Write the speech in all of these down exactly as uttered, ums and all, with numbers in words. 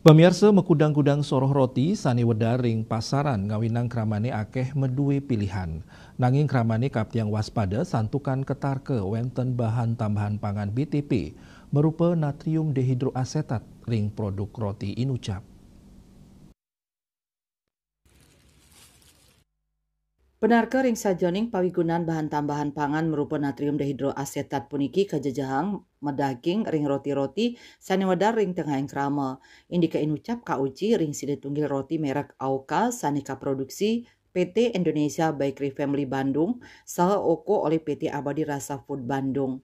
Pamiarsa, makudang-kudang soroh roti sané wedar ring pasaran ngawinang kramané akéh madué pilihan. Nanging kramané kaptiang waspada santukan ketarka wénten bahan tambahan pangan B T P marupa natrium dehidroasetat ring produk roti inucap. Benarka ring sajeroning pawigunan bahan tambahan pangan marupa natrium dehidroasetat puniki kajejehang madaging ring roti-roti sané wedar ring tengahing krama. Indika inucap kauji ring silih tunggil roti merek Aoka sané kaproduksi P T Indonesia Bakery Family Bandung saha Oko oleh P T Abadi Rasa Food Bandung.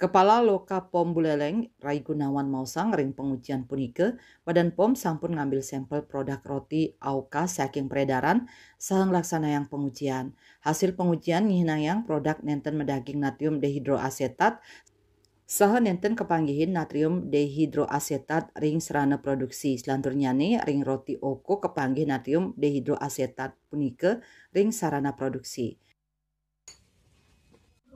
Kepala Loka Pom Buleleng, Rai Gunawan maosang ring pangujian punika, Badan Pom sampun ngambil sampel produk roti Aoka saking peredaran saha nglaksanayang pangujian. Hasil pangujian nyihnayang produk nénten madaging natrium dehidroasetat saha nénten kapanggihin natrium dehidroasetat ring sarana produksi. Selanturnyané ring roti Oko kapanggih natrium dehidroasetat punika ring sarana produksi.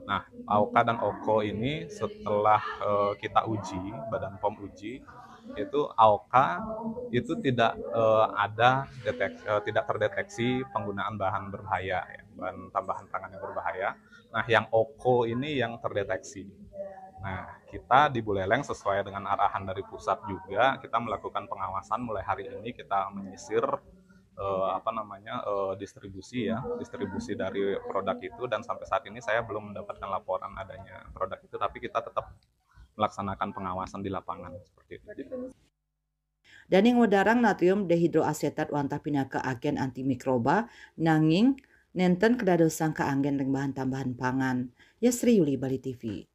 Nah, Aoka dan Oko ini setelah uh, kita uji, Badan Pom uji, itu Aoka itu tidak uh, ada detek, uh, tidak terdeteksi penggunaan bahan berbahaya, ya, bahan tambahan pangan yang berbahaya. Nah, yang Oko ini yang terdeteksi. Nah, kita di Buleleng sesuai dengan arahan dari pusat juga, kita melakukan pengawasan. Mulai hari ini kita menyisir uh, apa namanya uh, distribusi, ya, distribusi dari produk itu, dan sampai saat ini saya belum mendapatkan laporan adanya produk itu, tapi kita tetap melaksanakan pengawasan di lapangan seperti itu. Dané ngwedarang natrium dehidroasetat wantah pinaka agen antimikroba, nanging nénten kadadosang kaanggén ring bahan tambahan pangan. Yasri Yuli, Bali T V.